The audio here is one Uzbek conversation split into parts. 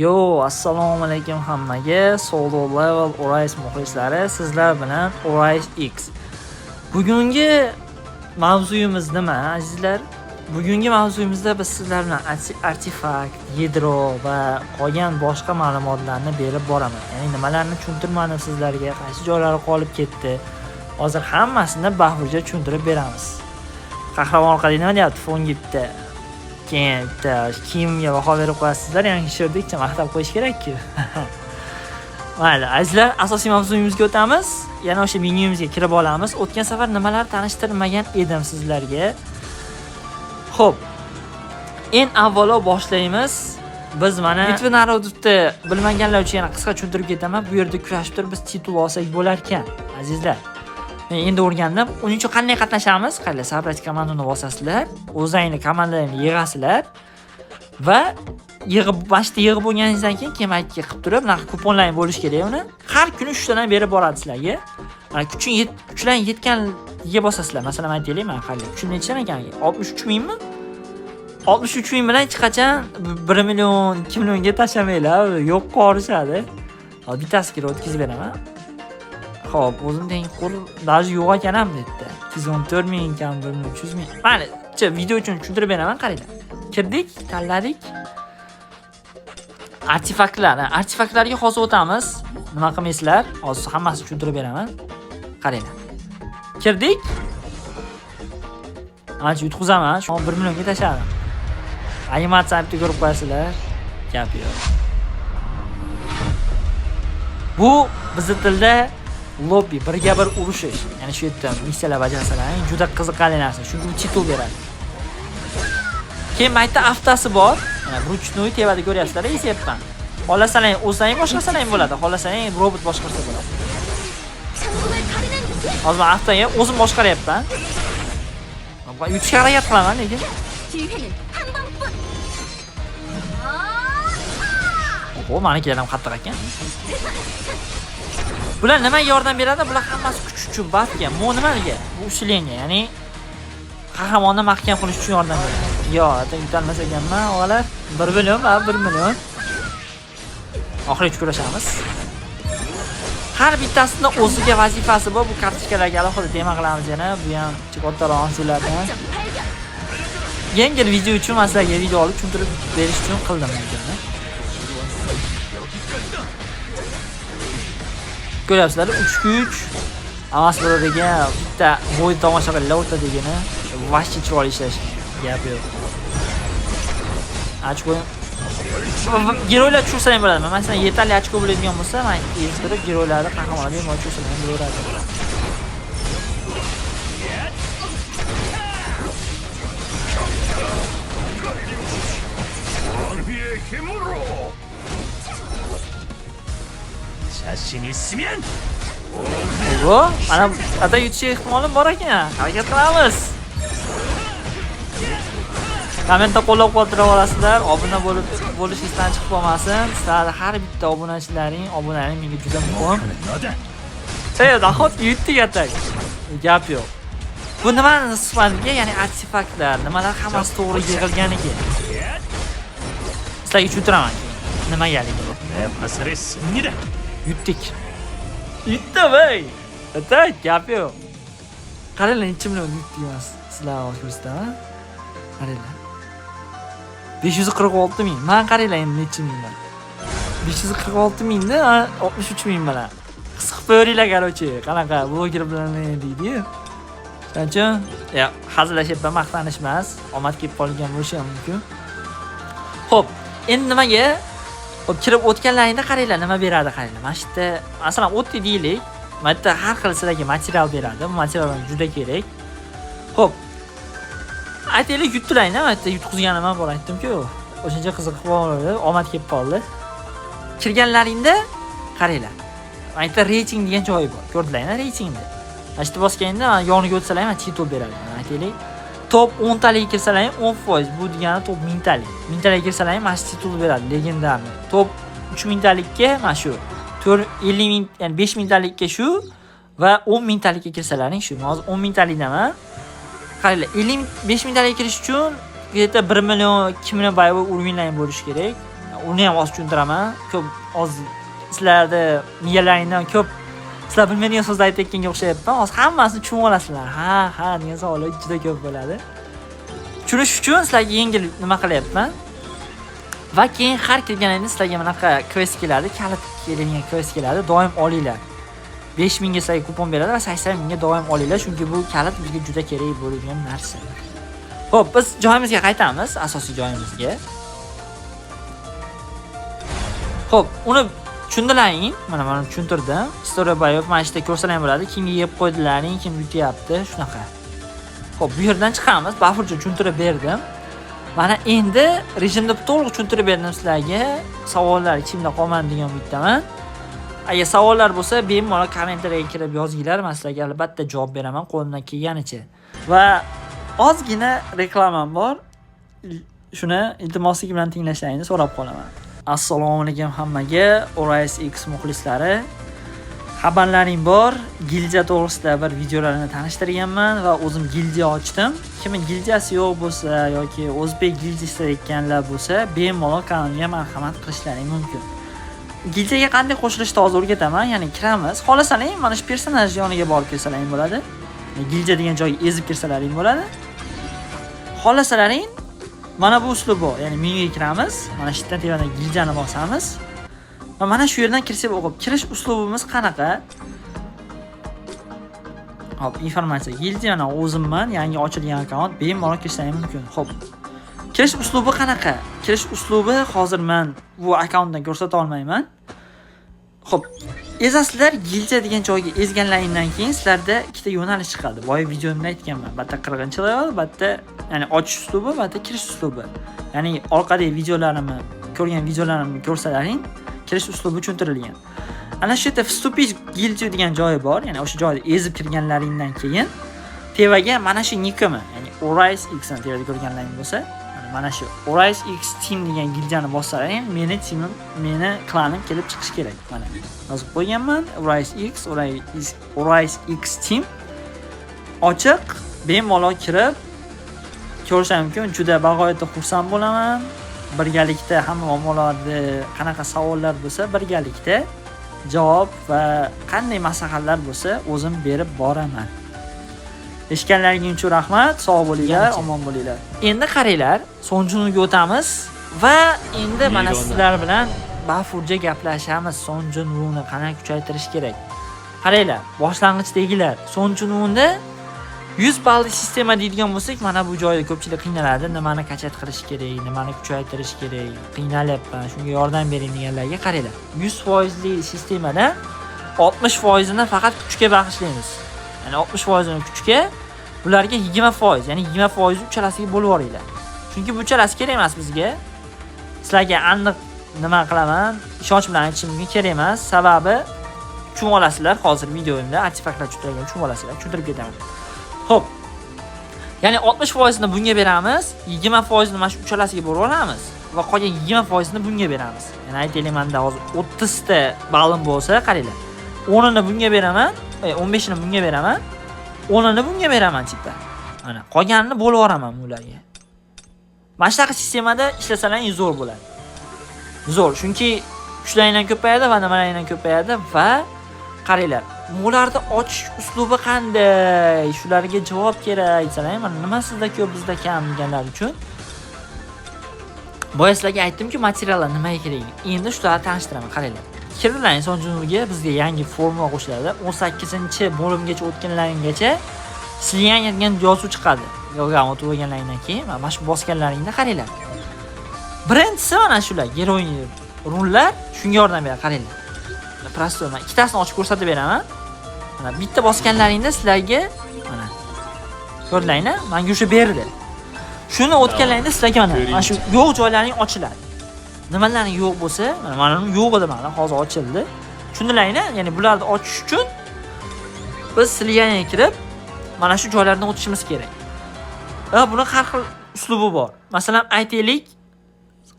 Yo, assalomu alaykum hammaga. Solo Level Orise muxlislari, sizlar bilan Orise X. Bugungi mavzuyimiz nima, azizlar? Bugungi mavzuyimizda biz sizlar bilan artefakt, yadro va qolgan boshqa ma'lumotlarni berib boraman. Ya'ni nimalarni tushuntirmadim sizlarga, qaysi joylari qolib ketdi. Hozir hammasini bafurja tushuntirib beramiz. Qahramon orqali nima deyapti? Fonga bitta, keyin bitta kiyimga baho berib qo'yasizlar, yangi shirdikcha maqtab qo'yish kerak-ku. Mayli, azizlar, asosiy mavzuyimizga o'tamiz. Yana o'sha menyumizga kirib olamiz. O'tgan safar nimalar tanishtirmagan edim sizlarga. Xo'p. Eng avvalo boshlaymiz. Biz mana Битва народов ni bilmaganlar uchun yana qisqa tushuntirib ketaman. Bu yerda kurashib turib biz titul olsak bo'lar ekan, azizlar. Men endi o'rgandim. Uning uchun qanday qatnashamiz? Qaranglar, собрать komandani bosasizlar, o'zingni komandangni yig'asizlar va yig'ib, mana shu yerda yig'ib bo'lganingizdan keyin kemakka qilib turib, bunaqa kuponlar bo'lishi kerak uni. Har kuni 3 tadan berib boradi sizlarga. Mana kuchlaring yetganiga bosasizlar. Masalan, aytaylik, mana qaranglar, kuchim nechadan ekan? 63 mingmi? 63 ming bilan hech qachon 1 million, 2 millionga tashlamanglar, yo'q qolishadi. Hozir bittasi kirib o'tkazib beraman. Xo'p, o'zim teng qo'l даже yo'q ekan ham bu yerda. 214 ming ekan, 1 million 300 ming. Mayli, video uchun tushuntirib beraman, qaranglar. Kirdik, tanladik. Artefaktlar, artefaktlarga hozir o'tamiz. Nima qilmaysizlar? Hozir hammasini tushuntirib beraman. Qaranglar. Kirdik. Ancha yutqizaman, shu 1 millionga tashladim. Animatsiyani bitta ko'rib qo'yasizlar. Gap yo'q. Bu bizni tilda lobby, birga bir urushish. Ya'ni shu yerda missiyalar bajarsalar, juda qiziqarli narsa. Chunki u titul beradi. Keyin mayda avtosi bor. Mana вручную tepada ko'ryapsizlar, esyapman. Xohlasalang o'zlaring boshqarsang bo'ladi, xohlasang robot boshqarsa bo'ladi. Hozir men avtoga o'zim boshqaryapman. Yutishga harakat qilaman lekin. Oho, manikilar ham qattiq ekan. Bular nimaga yordam beradi? Bular hammasi kuch uchun, buffga. Bu nimaga? Bu усиление, ya'ni qahramonni mahkam qilish uchun yordam beradi. Yo, ata yutalmas ekanman, og'alar. 1 million, va 1 million. Oxirigacha kurashamiz. Har bittasini o'ziga vazifasi bor. Bu kartochkalarga alohida tema qilamiz yana. Bu ham kattaroq mavzulardan. Yengil video uchun men sizlarga video olib tushuntirib berish uchun qildim videoni. Ko'ryapsizlar, 3 kuch Amas birodariga bitta bo'y tomosha qilinglar o'rtadagini. Vashchi chiroyli ishlashgan. Gap yo'q. Ochko geroylar tushirsa ham bo'ladi. Masalan, yetarli ochko bo'ladigan bo'lsa, men ezib turib geroylarni qahramonlar bemalol tushirsa ham bo'laveradi. 자신 있으면 Bu mana ata yutish ehtimolim bor ekan. Harakat qilamiz. Kommentda qo'llab-quvvatlab olasizlar. Obuna bo'lib bo'lish esdan chiqib qolmasin. Sizlar har bitta obunachilaring, obunalaring menga juda muhim. 너다. Ey, nahot yutdik atak. Gap yo'q. Bu nimani sifatiga, ya'ni artefaktlar, nimalar hammasi to'g'ri yig'ilganiga. Sizlarga tushuntiraman keyin nimagaligini. 내 화살에 씁니다. Yutdik. Yutdim, ey. Atak, gap yo'q. Qaranglar, necha million yutdik emas. Sizlar hozir ko'rsataman. Qaranglar. 546 ming. Men qaranglar endi necha ming bilan. 546 mingni 63 ming bilan. His qilib ko'ringlar, короче, qanaqa bloger bilan deydi-yu. Shuning uchun, ya, hazillashyapman, maqtanish emas. Omad kelib qolgan bo'lishi ham mumkin. Xo'p, endi nimaga? Xo'p, kirib o'tganlaringda qaranglar, nima beradi, qaranglar. Mana shu yerda, masalan, o'tdi deylik. Mana yerda har xil sizlarga material beradi. Bu materiallar juda kerak. Xo'p. Aytaylik, yutdilar-da, mana yerda yutqizganim ham bor, aytdim-ku. O'shancha qiziqib qoldi, omad kelib qoldi. Kirganlaringda qaranglar. Mana yerda reyting degan joyi bor. Ko'rdilar-na reytingni. Mana shu yerda bosganda mana yoniga o'tsalar ham titul beradi. Mana aytaylik, top 10 talik kirsalar ham 10%, bu degani top 1000 talik. 1000 talik kirsalar ham mana shu titul beradi, legendarniy. Top 3000 talikka mana shu 4 50 ming, ya'ni 5000 talikka shu va 10 ming talikka kirsalaring shu. Men hozir 10 ming talikdaman. Qaranglar, 55 ming talikka kirish uchun где-то 1 million, 2 million боевой уровень bo'lishi kerak. Uni ham hozir tushuntiraman. Ko'p oz sizlarni miyalaringdan ko'p sizlar bilmaydigan so'zlar aytayotganga o'xshayapman. Hozir hammasini tushunib olasizlar. Ha, ha degan savollar juda ko'p bo'ladi. Tushunish uchun sizlarga yengil nima qilyapman. Va keyin har kelganingda sizlarga bunaqa kvest keladi, kalit keladigan kvest keladi, doim olinglar. 5000 ga sizlarga kupon beradi va 80 mingga doim olinglar, chunki bu kalit bizga juda kerak bo'ladigan narsa. Xo'p, biz joyimizga qaytamiz, asosiy joyimizga. Xo'p, uni tushundilaring, mana mana tushuntirdim. Story by mana shu yerda ko'rsalar ham bo'ladi, kimga yeb qo'ydilaring, kim yutyapti, shunaqa. Xo'p, bu yerdan chiqamiz, bafurja tushuntirib berdim. Mana endi rejimni to'liq tushuntirib berdim sizlarga. Savollar ichimda qolmadi degan umiddaman. Agar savollar bo'lsa, bemalol kommentariyaga kirib yozinglar, men sizlarga albatta javob beraman qo'limdan kelganicha. Va ozgina reklamam bor. Shuni iltimoslik bilan tinglashlaringni so'rab qolaman. Assalomu alaykum hammaga, Orais X muxlislari. Xabarlaring bor, gildiya to'g'risida bir videolarni tanishtirganman va o'zim gildiya ochdim. Kimni gildiyasi yo'q bo'lsa yoki o'zbek gildiyasi aytganlar bo'lsa, bemalol kanalimga marhamat qilishlaring mumkin. Gildiyaga qanday qo'shilishni hozir o'rgataman, ya'ni kiramiz. Xohlasangiz mana shu personaj yoniga borib kirsalaring bo'ladi. Gildiya degan joyga ezib kirsalaring bo'ladi. Xohlasalaring mana bu uslub bor, ya'ni menyuga kiramiz, mana shu yerdan tepada gildiyani bosamiz. Va mana shu yerdan kirsak o'qib, kirish uslubimiz qanaqa? Hop, informatsiya gildiya mana o'zimman, yangi ochilgan akkaunt, bemalol kirishlaring mumkin. Hop. Kirish uslubi qanaqa? Kirish uslubi hozir men bu akkauntdan ko'rsata olmayman. Xo'p, ezasizlar gildiya degan joyga ezganlaringdan keyin sizlarda ikkita yo'nalish chiqadi. Boya videomda aytganman. Bitta 40-level, bitta ya'ni ochish uslubi, bitta kirish uslubi. Ya'ni orqadagi videolarimni ko'rgan videolarimni ko'rsalaring, kirish uslubi tushuntirilgan. Ana shu yerda вступить в гильдию degan joyi bor. Ya'ni o'sha joyda ezib kirganlaringdan keyin tevaga mana shu nikimi, ya'ni Orais X ni tevada ko'rganlaring bo'lsa, mana shu Orais X Team degan gildiyani bossalaring, meni teamim, meni klanim kelib chiqishi kerak. Mana yozib qo'yganman, Orais X, Orais X Team ochiq, bemalol kirib ko'rishim mumkin. Juda bag'oyatda xursand bo'laman. Birgalikda hamma muammolarni, qanaqa savollar bo'lsa, birgalikda javob va qanday maslahatlar bo'lsa, o'zim berib boraman. Eshitganlaringiz uchun rahmat, sog' bo'linglar, omon bo'linglar. Endi qaranglar, Sonjunga o'tamiz va endi mana sizlar bilan bafurja gaplashamiz. Sonjunni qanday kuchaytirish kerak? Qaranglar, boshlang'ichdagilar Sonjunda 100 balli sistema deydigan bo'lsak, mana bu joyda ko'pchilik qiynaladi. Nimani качать qilish kerak, nimani kuchaytirish kerak, qiynalyapman, shunga yordam bering deganlarga qaranglar. 100% li sistemada 60%ini faqat kuchga bag'ishlaymiz. Ya'ni 60%ini kuchga, bularga 20%, ya'ni 20% uchalasiga bo'lib yuboringlar. Chunki bu uchalasi kerak emas bizga. Sizlarga aniq nima qilaman, ishonch bilan aytishim mumkin, kerak emas. Sababi tushunib olasizlar, hozir videomda artefaktlar tushuntirgan tushunib olasizlar, tushuntirib ketaman. Xo'p. Ya'ni 60%ini bunga beramiz, 20%ini mana shu uchalasiga bo'lib olamiz va qolgan 20%ini bunga beramiz. Ya'ni aytaylik, menda hozir 30 ta balim bo'lsa, qaranglar. 10ini bunga beraman, 15ini bunga beraman, 10ini bunga beraman типа. Mana qolganini bo'lib yuboraman ularga. Mana shunaqa sistemada ishlasalaring zo'r bo'ladi. Zo'r, chunki kuchlaring ham ko'payadi va nimalaring ham ko'payadi va qaranglar, ularni ochish uslubi qanday? Shularga javob kerak desalar, mana nima sizda ko'p, bizda kam deganlar uchun boya sizlarga aytdimku, materiallar nimaga kerak. Endi shularni tanishtiraman, qaranglar. Kirdilar inson junubiga, bizga yangi formula qo'shiladi. 18-bo'limgacha o'tganlaringgacha слияние degan yozuv chiqadi. Yo'q, o'tib bo'lganlaringdan keyin mana shu bosganlaringda qaranglar. Birinchisi mana shular, герой runlar shunga yordam beradi, qaranglar. Простой, man ikkitasini ochib ko'rsatib beraman. Mana bitta bosganlaringda sizlarga mana ko'rdinglarmi? Menga o'sha berdi. Shuni o'tganlaringda sizlarga mana shu yo'q joylaring ochiladi. Nimalaring yo'q bo'lsa, mana yo'q edi, mana hozir ochildi. Tushundilaringmi? Ya'ni bularni ochish uchun biz слияние ga kirib, mana shu joylardan o'tishimiz kerak. Va buni har xil uslubi bor. Masalan, aytaylik,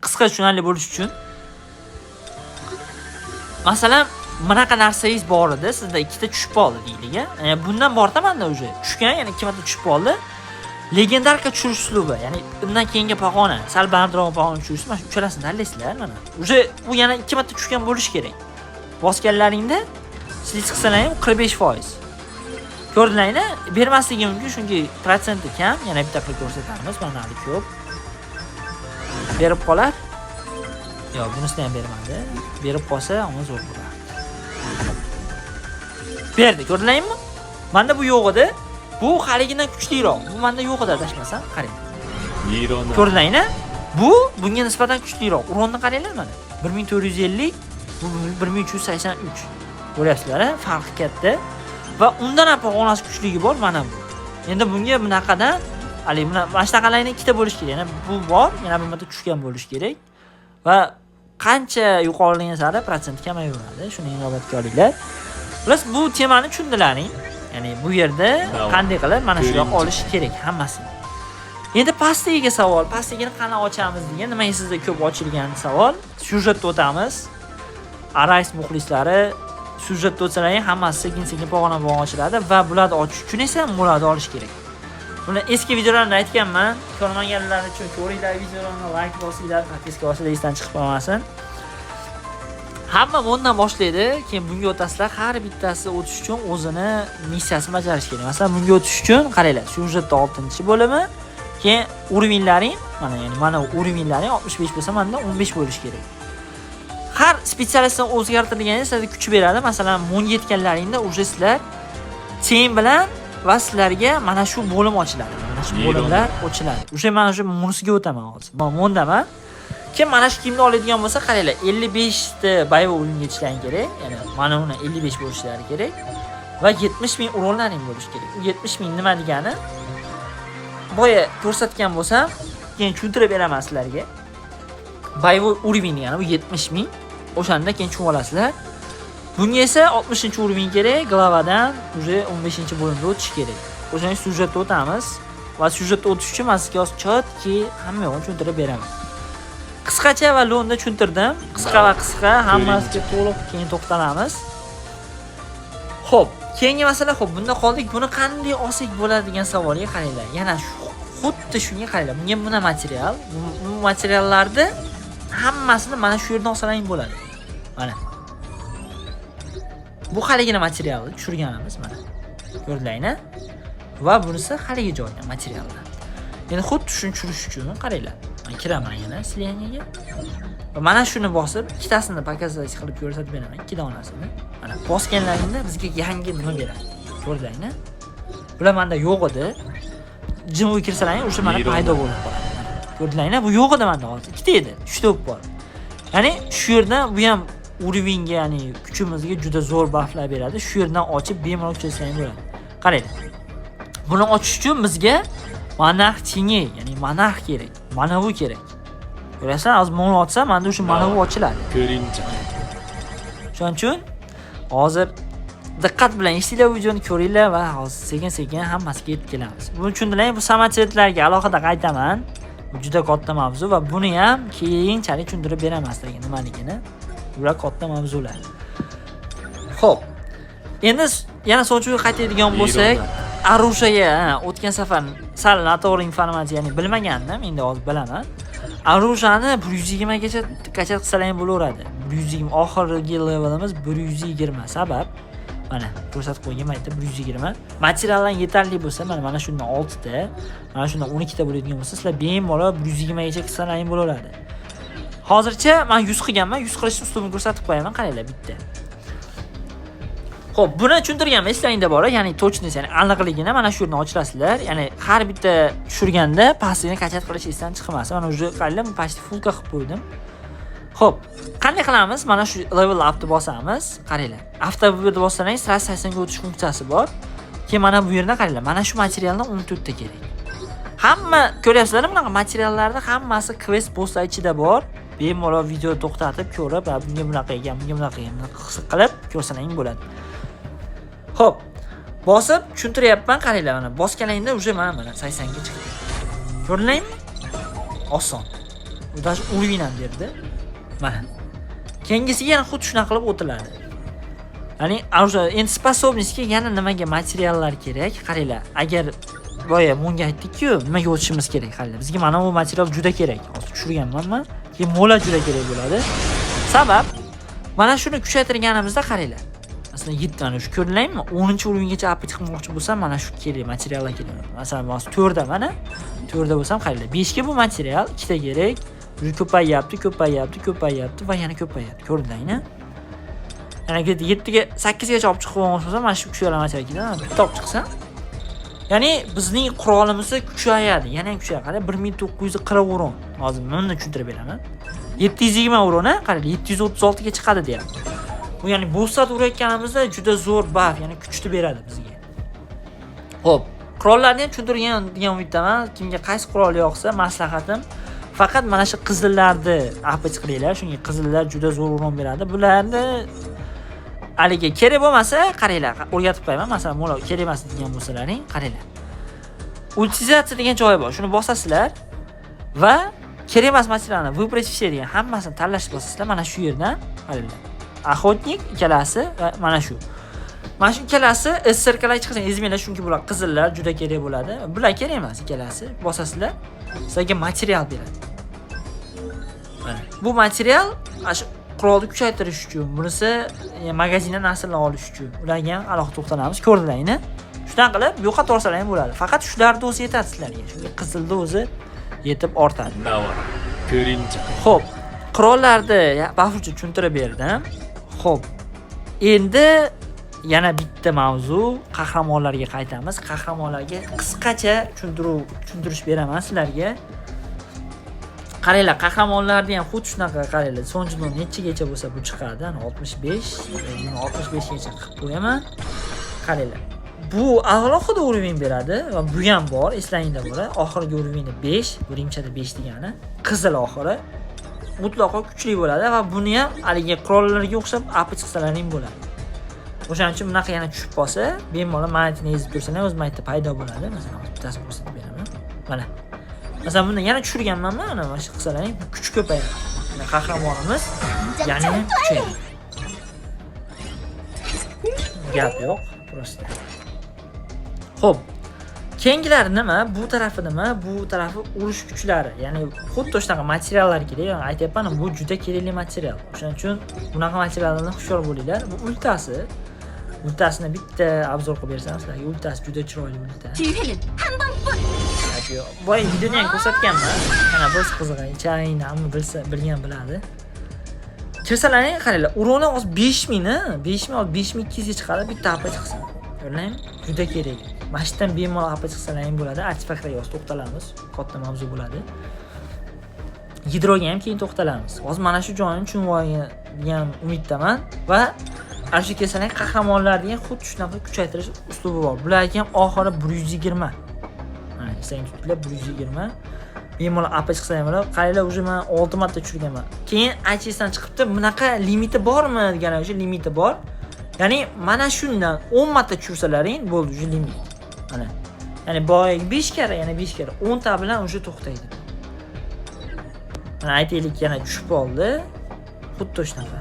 qisqa tushunarli bo'lishi uchun. Masalan, bunaqa narsangiz bor edi, sizda ikkita tushib qoldi deylik, a. Bundan borda menda уже tushgan, ya'ni ikki marta tushib qoldi. Легендарка tushirish uslubi, ya'ni undan keyingi pog'ona, sal balandroq pog'ona tushirish, mana shu uchalasini tanlaysizlar mana. Уже u yana ikki marta tushgan bo'lishi kerak. Bosganlaringda слить qilsalar ham 45%. Ko'rdinglarmi? Bermasligi mumkin, chunki protsenti kam. Yana bitta qilib ko'rsatamiz, mana hali ko'p. Berib qolar. Yo'q, bunisini ham bermadi. Berib qolsa, uni zo'r bo'lardi. Berdi, ko'rdinglarmi? Menda bu yo'q edi. Bu haligidan kuchliroq. Bu menda yo'q edi adashmasam. Qarang. 일어나. Ko'rdinglarmi? Bu bunga nisbatan kuchliroq. Урон ni qaranglar mana. 1450, bu 1383. Ko'ryapsizlar, a? Farqi katta. Va undan ham pog'onasi kuchligi bor mana bu. Endi bunga bunaqadan haligi mana shunaqalarni ikkita bo'lishi kerak. Yana bu bor, yana bir marta tushgan bo'lishi kerak. Va qancha yuqorilagan sari protsent kamayaveradi. Shuni inobatga olinglar. Xullas, bu temani tushundilaring. Ya'ni bu yerda qanday qilib mana shu yoq olish kerak hammasini. Endi pastagiga savol, pastagini qanday ochamiz degan, nimaga sizda ko'p ochilgan savol. Syujetda o'tamiz. Arise muxlislari, syujetda o'tsalaring hammasi sekin-sekin pog'ona-pog'ona ochiladi va bularni ochish uchun esa bularni olish kerak. Buni eski videolarımda aytganman. Ko'rmaganlar uchun ko'ringlar videolarni, like bosinglar, подписка bosinglar, esdan chiqib qolmasin. Hamma bundan boshlaydi, keyin bunga o'tasizlar. Har bittasi o'tish uchun o'zini missiyasini bajarish kerak. Masalan, bunga o'tish uchun qaranglar, syujetda 6-bo'limi, keyin уровень laring, mana ya'ni mana уровень laring 65 bo'lsa, menda 15 bo'lishi kerak. Har специальность dan o'zgartirilganda sizlarga kuch beradi. Masalan, bunga yetganlaringda уже sizlar тень bilan va sizlarga mana shu bo'lim ochiladi. Mana shu bo'limlar ochiladi. Уже mana shu bunisiga o'taman hozir. Men bundaman. Kim mana shu kiyimni oladigan bo'lsa, qaranglar, 55 ta боевой уровень ga yetishlari kerak. Ya'ni mana uni 55 bo'lishlari kerak va 70 ming урон laring bo'lishi kerak. U 70 ming nima degani? Boya ko'rsatgan bo'lsam, keyin tushuntirib beraman sizlarga. Боевой уровень degani bu 70 ming. O'shanda keyin tushunib olasizlar. Bunga esa 60 уровень kerak, глава dan уже 15 bo'limda o'tish kerak. O'shaning syujetda o'tamiz va syujetda o'tish uchun men sizga hozir четкий hamma yo'g'ini tushuntirib beraman. Qisqacha va lo'nda tushuntirdim. Qisqa va qisqa, hammasiga to'liq keyin to'xtalamiz. Xo'p, keyingi masala, xo'p, bunda qoldik. Buni qanday olsak bo'ladi degan savolga qaranglar. Yana shu xuddi shunga qaranglar. Bunga buna material, bu materiallarni hammasini mana shu yerdan olsalaring bo'ladi. Mana. Bu haligina materialni tushirganimiz mana. Ko'rdinglarmi? Va bunisi haligi joyda materiallar. Endi xuddi shuni tushirish uchun qaranglar. Men kiraman yana слияние ga. Va mana shuni bosib, ikkitasini показать qilib ko'rsatib beraman, ikki donasini. Mana bosganlaringda bizga yangi nima beradi? Ko'rdinglarmi? Bular menda yo'q edi. Jimga kirsalaring o'sha mana paydo bo'lib qoladi. Ko'rdinglarmi? Bu yo'q edi menda hozir. Ikkita edi, uchta bo'lib qoldi. Ya'ni shu yerdan bu ham уровень ga, ya'ni kuchimizga juda zo'r buff lar beradi. Shu yerdan ochib bemalol kuchaytirsak bo'ladi. Qaranglar. Buni ochish uchun bizga монарх теней, ya'ni monarx kerak. Mana bu kerak. Ko'rasizlar, hozir buni ochsam, menda o'sha mana bu ochiladi. 그림자. Shuning uchun hozir diqqat bilan eshitinglar, videoni ko'ringlar va hozir sekin-sekin hammasiga yetib kelamiz. Buni tushundilar, bu самоцвет larga alohida qaytaman. Bu juda katta mavzu va buni ham keyinchalik tushuntirib beraman sizlarga nimaligini. Bular katta mavzular. Xo'p. Endi yana sovchiga qaytadigan bo'lsak, оружие ga o'tgan safar sal noto'g'ri informatsiya, ya'ni bilmagandim, endi hozir bilaman. Оружие ni 120 gacha качать qilsalar ham bo'laveradi. 120 oxirgi levelimiz 120, sabab mana ko'rsatib qo'ygan mayda 120. Materiallar yetarli bo'lsa, mana shundan 6 ta, mana shundan 12 ta bo'ladigan bo'lsa, sizlar bemalol 120 gacha qilsalar ham bo'laveradi. Hozircha men 100 qilganman, 100 qilish uslubini ko'rsatib qo'yaman, qaranglar bitta. Xo'p, buni tushuntirganman, eslaringda bor, ya'ni точность, ya'ni aniqligini mana shu yerdan ochilasizlar. Ya'ni har bitta tushirganda pastini качать qilish esdan chiqmasin. Mana уже qaranglar, почти фулл ga qilib qo'ydim. Xo'p, qanday qilamiz? Mana shu level upni bosamiz. Qaranglar. Авто bu yerda bossangiz, сразу 80 ga o'tish funksiyasi bor. Keyin mana bu yerdan qaranglar, mana shu materialdan 14 ta kerak. Hamma ko'ryapsizlar, bunaqa materiallarni hammasi quest bosslar ichida bor. Bemalol video to'xtatib ko'rib, bunga bunaqa ekan, bunga bunaqa ekan, bunaqa qilib ko'rsalaring bo'ladi. Xo'p, bosib tushuntiryapman, qaranglar mana bosganingda уже mana 80 ga chiqdi. Ko'rdinglarmi? Oson. U даже уровень ham berdi. Mana. Keyingisiga yana xuddi shunaqa qilib o'tiladi. Ya'ni оружие endi способность ga yana nimaga materiallar kerak? Qaranglar, agar Boya bunga aytdik-ku, nimaga o'tishimiz kerak hali. Bizga mana bu material juda kerak. Hozir tushirganman man. Keyin mola juda kerak bo'ladi. Sabab mana shuni kuchaytirganimizda qaranglar. Masalan, 7 mana shu ko'rilaymi? 10-уровень gacha up chiqmoqchi bo'lsam, mana shu kerak, materiallar kerak. Masalan, hozir 4 da mana 4 da bo'lsam qaranglar. 5 ga bu material 2 ta kerak. Уже ko'payyapti, ko'payyapti, ko'payyapti va yana ko'payyapti. Ko'rdinglarmi? Yana 7 ga 8 gacha olib chiqib bo'lsam, mana shu kuchayadi material keladi. Bitta olib chiqsam, ya'ni bizning qurolimiz kuchayadi, yana ham kuchayadi. Qarang, 1940 урон. Hozir buni tushuntirib beraman. 720 урон, qarang, 736 ga chiqadi deyapti. Bu ya'ni bossat urayotganimizda juda zo'r buff, ya'ni kuchni beradi bizga. Xo'p, qurollarni ham tushuntirgan degan umiddaman. Kimga qaysi qurol yoqsa, maslahatim faqat mana shu qizillarni up qilinglar, chunki qizillar juda zo'r урон beradi. Bularni haligi kerak bo'lmasa, qaranglar, o'rgatib qo'yaman. Masalan, mola kerak emas degan bo'lsalaring, qaranglar. Utilizatsiya degan joyi bor. Shuni bosasizlar va kerak emas materialni выбрать все degan hammasini tanlashni bosasizlar. Mana shu yerdan qaranglar. Охотник ikkalasi va mana shu. Mana shu ikkalasi СРК lar chiqsa ezmanglar, chunki bular qizillar juda kerak bo'ladi. Bular kerak emas ikkalasi. Bosasizlar, sizlarga material beradi. Mana bu material mana shu qurolni kuchaytirish uchun, bunisi magazindan narsalarni olish uchun. Ularga ham alohida to'xtalamiz. Ko'rdinglarmi? Shunaqa qilib yo'qotib olsalar ham bo'ladi. Faqat shularni o'zi yetadi sizlarga. Chunki qizilni o'zi yetib ortadi. 나와라 그림자. Xo'p, qurollarni bafurja tushuntirib berdim. Xo'p, endi yana bitta mavzu, qahramonlarga qaytamiz. Qahramonlarga qisqacha tushuntirish beraman sizlarga. Qaranglar, qahramonlarni ham xuddi shunaqa qaranglar. So'njidan nechagacha bo'lsa bu chiqadi? Ana 65, buni 65 gacha qilib qo'yaman. Qaranglar. Bu alohida уровень beradi va bu ham bor, eslangda bo'ladi. Oxirgi уровень 5, bu rimchada 5 degani. Qizil oxiri. Mutlaqo kuchli bo'ladi va buni ham haligi qurollarga o'xshab up chiqsalaring bo'ladi. O'shaning uchun bunaqa yana tushib qolsa, bemalol magnitni ezib tursalar o'zi magnitda paydo bo'ladi. Masalan, hozir bittasini ko'rsatib beraman. Mana. Masalan, buni yana tushirganman mana shu qilsalaring kuch ko'payadi. Mana qahramonimiz yana ham kuchayadi. Gap yo'q, просто. Xo'p. Keyingilari nima? Bu tarafi nima? Bu tarafi urush kuchlari. Ya'ni xuddi shunaqa materiallar kerak. Ya'ni aytyapman, bu juda kerakli material. O'shaning uchun bunaqa materiallardan hushyor bo'linglar. Bu ultasi. Ultasini bitta обзор qilib bersam sizlarga. Ultasi juda chiroyli ulta. 기회는 한 번뿐. Gap yo'q. Boya videoni ham ko'rsatganman. Ana biz qizig'i, chayni hamma bilsa, bilgan biladi. Kirsalaring qaranglar, урон i hozir 5000 ni, 5000 hozir 5200 ga chiqadi, bitta up chiqsa. Ko'rdingmi? Juda kerak. Mana shu yerdan bemalol up chiqsalaring bo'ladi. Artefaktlarga hozir to'xtalamiz. Katta mavzu bo'ladi. Yadroga ham keyin to'xtalamiz. Hozir mana shu joyini tushunib olgan degan umiddaman va ana shu kelsalar qahramonlarni ham xuddi shunaqa kuchaytirish uslubi bor. Bularga ham oxiri 120. Mana eslang tutinglar, 120. Bemalol up chiqsa ham bo'ladi. Qaranglar, уже men 6 marta tushirganman. Keyin ICSdan chiqibdi, bunaqa limiti bormi degan o'sha limiti bor. Ya'ni mana shundan 10 marta tushirsalaring bo'ldi, уже limit. Mana. Ya'ni boyagi 5 karra, yana 5 karra 10 ta bilan уже to'xtaydi. Mana aytaylik, yana tushib qoldi. Xuddi shunaqa.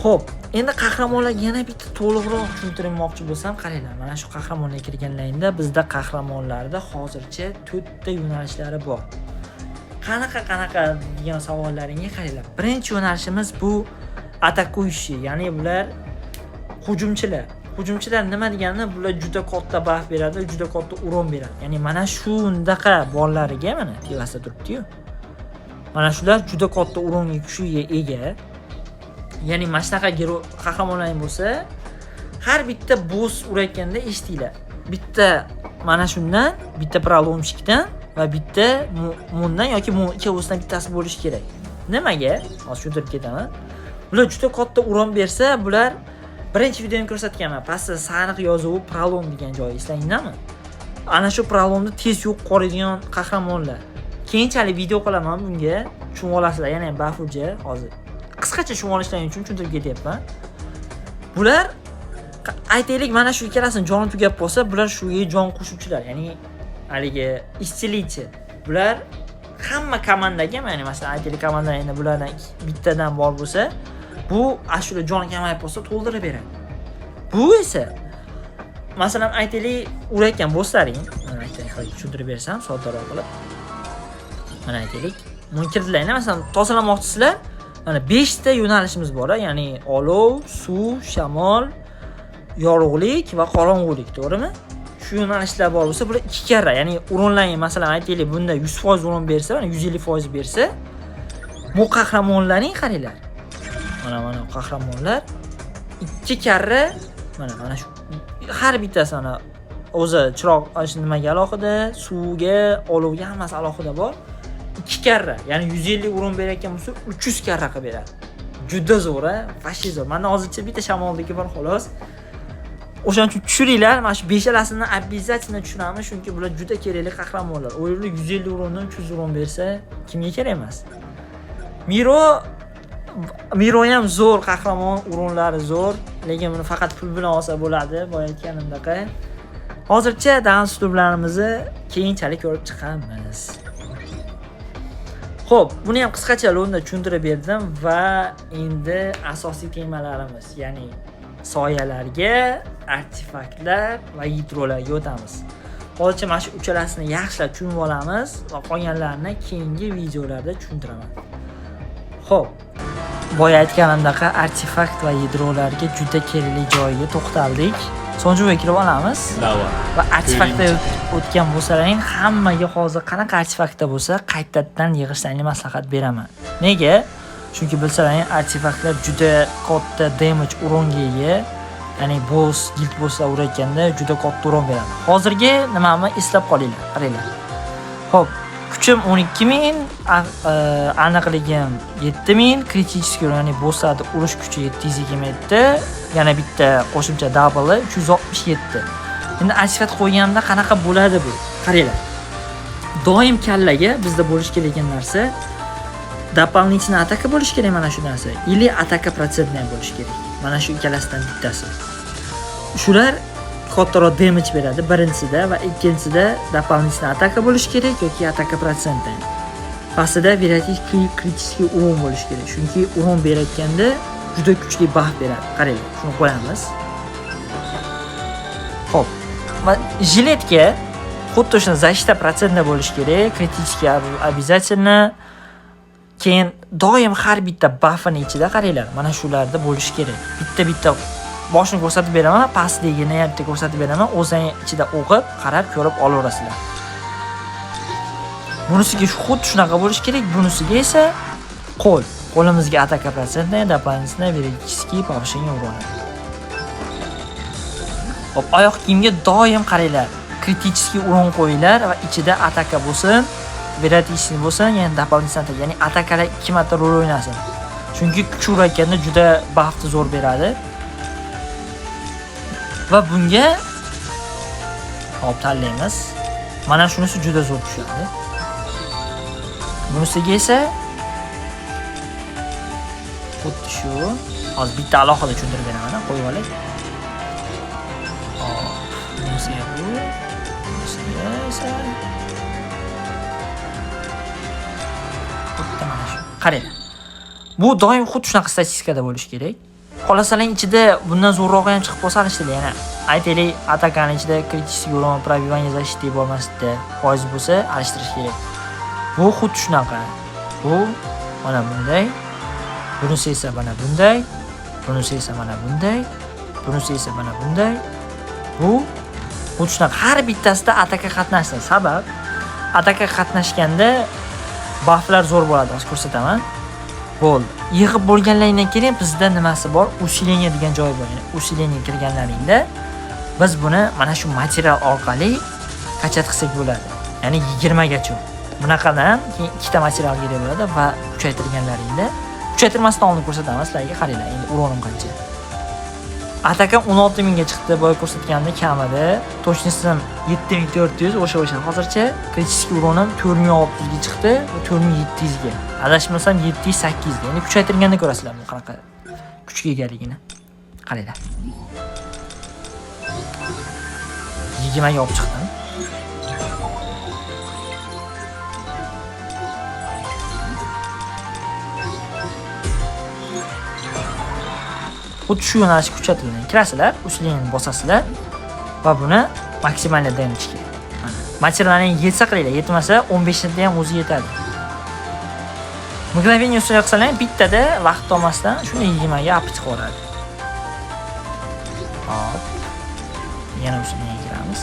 Xo'p, endi qahramonlarga yana bitta to'liqroq tushuntirmoqchi bo'lsam, qaranglar, mana shu qahramonlarga kirganlaringda bizda qahramonlarda hozircha 4 ta yo'nalishlari bor. Qanaqa qanaqa degan savollaringga qaranglar. Birinchi yo'nalishimiz bu атакующий, ya'ni bular hujumchilar. Hujumchilar nima degani? Bular juda katta buff beradi, juda katta урон beradi. Ya'ni mana shundaqa bollariga mana tevasida turibdi-yu. Mana shular juda katta урон ga kuchiga ega. Ya'ni mana shunaqa герой qahramonlaring bo'lsa, har bitta boss urayotganda eshitinglar. Bitta mana shundan, bitta проломщик dan va bitta mundan yoki mu ikkovsidan bittasi bo'lishi kerak. Nimaga? Hozir tushuntirib ketaman. Bular juda katta урон bersa, bular birinchi videomda ko'rsatganman. Pastda sariq yozuvi пролом degan joyi eslanglarmi? Ana shu пролом ni tez yo'q qoladigan qahramonlar. Keyinchalik video qilaman bunga, tushunib olasizlar, yana ham bafurja hozir. Qisqacha tushunib olishlaring uchun tushuntirib ketyapman. Bular aytaylik, mana shu ikkalasini joni tugab qolsa, bular shuga jon qo'shuvchilar, ya'ni haligi исцелитель. Bular hamma komandaga, ya'ni masalan aytaylik, komanda endi bulardan bittadan bor bo'lsa, bu ashula joni kamayib qolsa to'ldirib beradi. Bu esa Masalan, aytaylik, urayotgan bosslaring, mana aytaylik, hozir tushuntirib bersam soddaroq qilib. Mana aytaylik, buni kirdilar, masalan, tozalamoqchisizlar. Mana 5 ta yo'nalishimiz bor, ya'ni olov, suv, shamol, yorug'lik va qorong'ulik, to'g'rimi? Shu yo'nalishlar bor bo'lsa, bular 2 karra, ya'ni uronlang, masalan, aytaylik, bunda 100% uron bersa, mana 150% bersa, bu qahramonlarning qaranglar. Mana qahramonlar 2 karra, mana shu har bittasi mana o'zi chiroq nimaga alohida, suvga, olovga hammasi alohida bor. 2 karra, ya'ni 150 uron berayotgan bo'lsa, 300 karra qilib beradi. Juda zo'r, a? Vashi zo'r. Menda hozircha bitta shamoldagi bor xolos. O'shaning uchun tushiringlar, mana shu 5talasini обязательно tushiramiz, chunki bular juda kerakli qahramonlar. O'yinda 150 urondan 300 uron bersa, kimga kerak emas? Miro ham zo'r qahramon, uronlari zo'r, lekin buni faqat pul bilan olsa bo'ladi, boya aytganimdaqa. Hozircha dasturlarimizni keyinchalik ko'rib chiqamiz. Xo'p, buni ham qisqacha lo'nda tushuntirib berdim va endi asosiy temalarimiz, ya'ni soyalarga, artefaktlar va yadrolarga o'tamiz. Hozircha mana shu uchalasini yaxshilab tushunib olamiz va qolganlarini keyingi videolarda tushuntiraman. Xo'p, boya aytganimdaqa artefakt va yadrolarga juda kerakli joyiga to'xtaldik. So'nggi kirib olamiz. Va artefaktda o'tgan bo'lsalaring, hammaga hozir qanaqa artefaktda bo'lsa, qaytadan yig'ishlaringni maslahat beraman. Nega? Chunki bilsalaring, artefaktlar juda katta damage uronga ega. Ya'ni boss, guild bosslar urayotganda juda katta uron beradi. Hozirgi nimani eslab qolinglar, qaranglar. Xo'p, kuchim 12000, aniqligim 7000, kriticheskiy uron, ya'ni bosslarni urish kuchi 727, yana bitta qo'shimcha double 367. Endi artefakt qo'yganimda qanaqa bo'ladi bu? Qaranglar. Doim kallaga bizda bo'lish kerak narsa дополнительная ataka bo'lish kerak mana shu narsa, или ataka protsentная bo'lish kerak. Mana shu ikkalasidan bittasi. Shular kattaroq damage beradi birinchisida va ikkinchisida дополнительная ataka bo'lish kerak yoki ataka protsentная. Pastida вероятность критический урон bo'lish kerak. Chunki урон berayotganda juda kuchli buff beradi. Qaranglar, shuni qo'yamiz. Xo'p. Va jiletga xuddi o'sha защита protsentda bo'lish kerak, критический обязательно. Keyin doim har bitta buffini ichida qaranglar, mana shularda bo'lish kerak. Bitta-bitta boshini ko'rsatib beraman, pastligini ham bitta ko'rsatib beraman, o'zing ichida o'qib, qarab, ko'rib olaverasizlar. Bunisiga xuddi shunaqa bo'lish kerak, bunisiga esa qo'l. Qo'limizga ataka protsentная, дополнительная вероятность повышение урона. Hop, oyoq kiyimga doim qaranglar. Критический урон qo'yinglar va ichida ataka bo'lsin, вероятность bo'lsin, ya'ni дополнительная ataka, ya'ni atakalar 2 marta rol o'ynasin. Chunki kuch urayotganda juda buffni zo'r beradi. Va bunga hop tanlaymiz. Mana shunisi juda zo'r tushadi. Bunisiga esa xuddi shu. Hozir bitta alohida tushuntirib beraman, qo'yib olay. Hop, bunisiga bu, bunisiga esa xuddi mana shu. Qaranglar. Bu doim xuddi shunaqa statistikada bo'lishi kerak. Xolasaning ichida bundan zo'rrog'i ham chiqib qolsa alishtiradi. Yana aytaylik, atakani ichida критический урон, пробивание защиты bo'lmasda foiz bo'lsa alishtirish kerak. Bu xuddi shunaqa. Bu mana bunday. Bunisi esa mana bunday. Bunisi esa mana bunday. Bunisi esa mana bunday. Bu xuddi shunaqa. Har bittasida ataka qatnashsin. Sabab ataka qatnashganda bufflar zo'r bo'ladi. Hozir ko'rsataman. Bo'ldi. Yig'ib bo'lganlaridan keyin bizda nimasi bor? Усиление degan joyi bor. Ya'ni усиление kirganlaringda biz buni mana shu material orqali kachat qilsak bo'ladi. Ya'ni 20 gacha. Bunaqadan keyin ikkita material kerak bo'ladi va kuchaytirganlaringda, kuchaytirmasdan oldin ko'rsataman sizlarga, qaranglar, endi uronim qancha. Atakam 16000 ga chiqdi, boya ko'rsatganimda kamida. Точностim 7400, o'sha hozircha критический уроnim 4600 ga chiqdi va 4700 ga. Adashmasam 708 ga. Endi kuchaytirganda ko'rasizlar bu qanaqa kuchga egaligini. Qaranglar. 20 ga olib chiqdim. Xuddi shu yo'nalishga kuchaytirilgan. Kirasizlar, uslini bosasizlar. Va buni maksimal damage'ga. Mana materialning yetsa qilinglar, yetmasa 15 ta ham o'zi yetadi. Mгновение ustida qilsanglar bittada vaqt olmasdan shuni 20 ga apit chiqaradi. Hop. Yana ustiga kiramiz.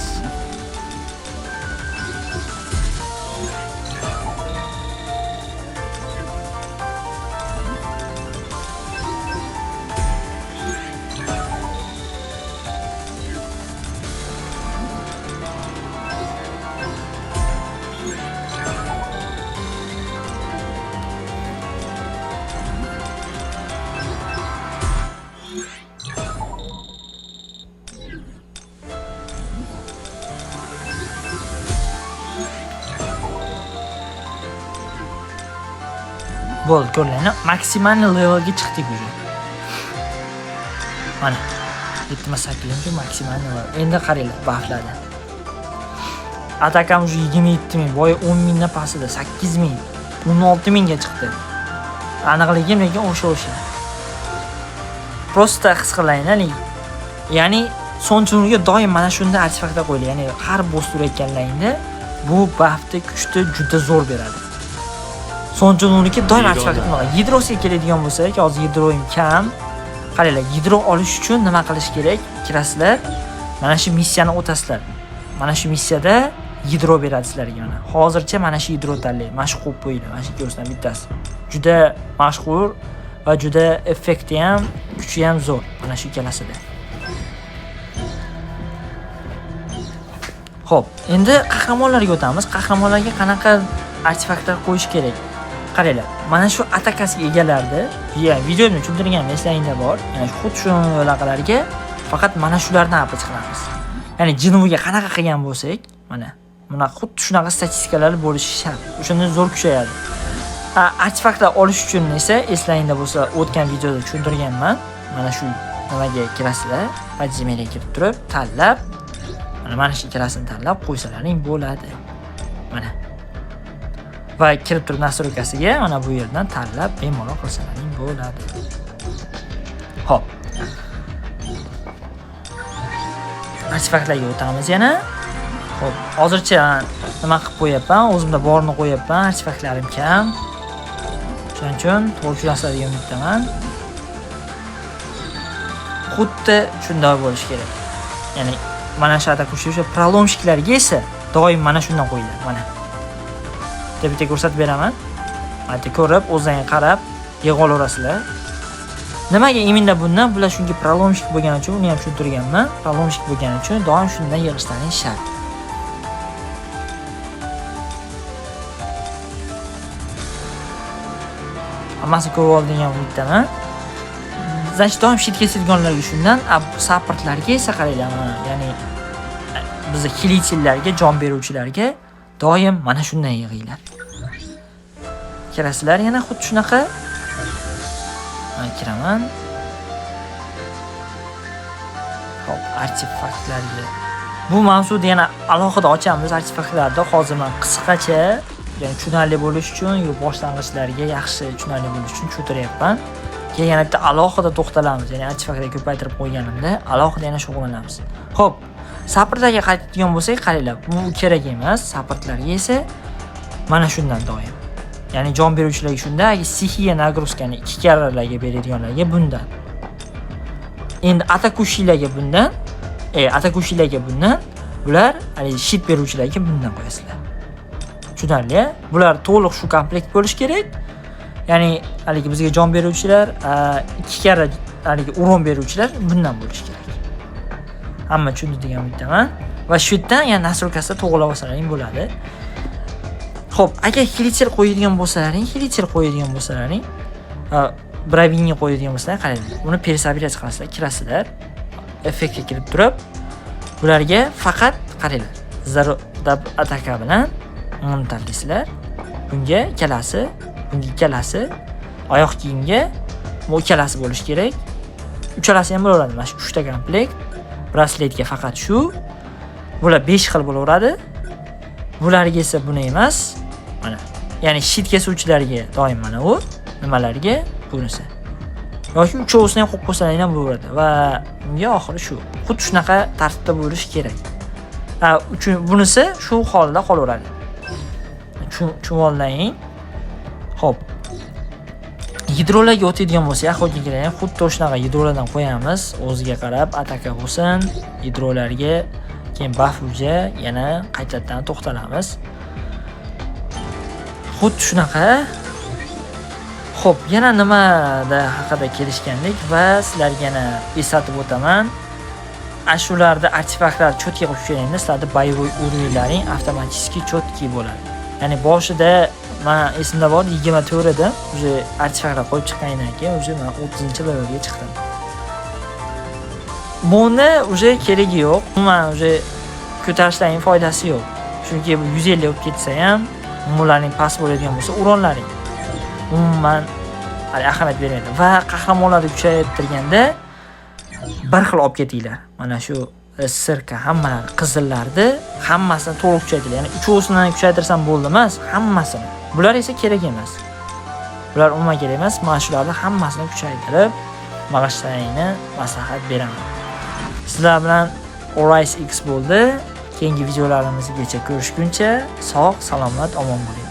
Bo'ldi, ko'ringlar, maksimal levelga chiqdik уже. Mana 78 maksimal level. Endi qaranglar, bufflarni. Atakam уже 27 ming, boya 10 mingdan pastida 8 ming, 16 mingga chiqdi. Aniqligi lekin o'sha. Prosta his qilinglar, ya'ni so'nggi doim mana shunda artefaktlar qo'yiladi. Ya'ni har boss urayotganlaringda bu buffni kuchni juda zo'r beradi. So'nggi doim artefakt nima? Yadrosiga keladigan bo'lsak, hozir yadroim kam. Qaranglar, yadro olish uchun nima qilish kerak? Kirasizlar, mana shu missiyani o'tasizlar. Mana shu missiyada yadro beradi sizlarga mana. Hozircha mana shu yadro tanlang, mana shu qo'yib qo'yinglar, mana shu ikkovsidan bittasi. Juda mashhur va juda effekti ham, kuchi ham zo'r mana shu ikkalasida. Xo'p, endi qahramonlarga o'tamiz. Qahramonlarga qanaqa artefaktlar qo'yish kerak? Qaranglar, mana shu atakasiga egalarni, videomda tushuntirganim eslaringda bor. Ya'ni xuddi shu aloqalarga faqat mana shulardan olib chiqamiz. Ya'ni Jinvuga qanaqa qilgan bo'lsak, mana buna xuddi shunaqa statistikalar bo'lishi shart. O'shanda zo'r kuchayadi. Artefaktlar olish uchun esa eslaringda bo'lsa, o'tgan videoda tushuntirganman. Mana shu nimaga kirasizlar? Подземельga kirib turib, tanlab, mana shu ikkalasini tanlab qo'ysalaring bo'ladi. Mana. Va kirib turib nastroykasiga mana bu yerdan tanlab bemalol qilsalaring bo'ladi. Xo'p. Artefaktlarga o'tamiz yana. Xo'p, hozircha nima qilib qo'yapman? O'zimda borini qo'yapman, artefaktlarim kam. Shuning uchun to'g'ri tushunasizlar degan umiddaman. Xuddi shunday bo'lishi kerak. Ya'ni mana shu atakushi o'sha prolomshiklarga esa doim mana shundan qo'yiladi. Mana. Bitta ko'rsatib beraman. Mana ko'rib, o'zingizga qarab yig'ib olaverasizlar. Nimaga imенно bundan? Bular chunki prolomshik bo'lgani uchun, uni ham tushuntirganman. Prolomshik bo'lgani uchun doim shundan yig'ishlaring shart. Hammasi ko'rib oldim degan umiddaman. Значит, doim shit kesadiganlarga shundan, supportlarga esa qaranglar, mana, ya'ni bizni xilitlarga, jon beruvchilarga doim mana shundan yig'inglar. Kirasizlar yana xuddi shunaqa. Men kiraman. Xo'p, artefaktlarga. Bu mavzuni yana alohida ochamiz artefaktlarda. Hozir men qisqacha, ya'ni tushunarli bo'lish uchun, yo boshlang'ichlarga yaxshi tushunarli bo'lish uchun tushuntiryapman. Keyin yana bitta alohida to'xtalamiz, ya'ni artefaktlarga ko'paytirib qo'yganimda alohida yana shug'ullanamiz. Xo'p, supportlarga qaytadigan bo'lsak, qaranglar, bu kerak emas. Supportlarga esa mana shundan doim. Ya'ni jon beruvchilarga shunda, agar stixiya nagruzkani 2 karralarga beradiganlarga bundan. Endi atakushilarga bundan, atakushilarga bundan, bular hali shit beruvchilarga bundan qo'yasizlar. Tushunarli? Bular to'liq shu komplekt bo'lish kerak. Ya'ni haligi bizga jon beruvchilar, 2 karra haligi uron beruvchilar bundan bo'lish kerak. Hamma tushundi degan umiddaman. Va shu yerdan yana nastroykasida to'g'rilab olsalaring bo'ladi. Xo'p, agar xilicher qo'yadigan bo'lsalaring, bravini qo'yadigan bo'lsalaring, qaranglar. Buni пересобирать qilasizlar, kirasizlar. Effektga kirib turib, bularga faqat qaranglar. Zarur ataka bilan uni tanlaysizlar. Bunga ikkalasi, bunga ikkalasi, oyoq kiyimga bu ikkalasi bo'lish kerak. Uchalasi ham bo'laveradi. Mana shu 3 ta komplekt. Brasletga faqat shu. Bular 5 xil bo'laveradi. Bularga esa buni emas. Mana. Ya'ni shit kesuvchilarga doim mana u, nimalarga bunisi. Yoki uchovsini ham qo'yib qo'ysalaring ham bo'laveradi va unga oxiri shu. Xuddi shunaqa tartibda bo'lishi kerak. Ha, uchun bunisi shu holda qolaveradi. Tushunib. Xo'p. Yadrolarga o'tadigan bo'lsak, охотник lar ham xuddi shunaqa yadrolardan qo'yamiz. O'ziga qarab ataka bo'lsin, yadrolarga keyin buff уже yana qaytadan to'xtalamiz. Xuddi shunaqa. Xo'p, yana nimada haqida kelishgandik va sizlarga yana eslatib o'taman. Shularda artefaktlar чётко qilib tushganingda sizlarda боевой уровень laring avtomatik чёткий bo'ladi. Ya'ni boshida man esimda bor, 24 edi. Уже artefaktlar qo'yib chiqqandan keyin уже man 30-levelga chiqdim. Buni уже keragi yo'q. Umuman уже ko'tarishlarning foydasi yo'q. Chunki bu 150 bo'lib ketsa ham, bularning past bo'ladigan bo'lsa, урон laring umuman hali ahamiyat bermaydi. Va qahramonlarni kuchaytirganda bir xil olib ketinglar. Mana shu sirka hammalari qizillarni hammasini to'liq kuchaytiringlar. Ya'ni uchovsini kuchaytirsam bo'ldi emas, hammasini. Bular esa kerak emas. Bular umuman kerak emas. Mana shularni hammasini kuchaytirib, mag'ishlaringni maslahat beraman. Sizlar bilan Orise X bo'ldi. Keyingi videolarimizgacha ko'rishguncha sog', salomat, omon bo'ling.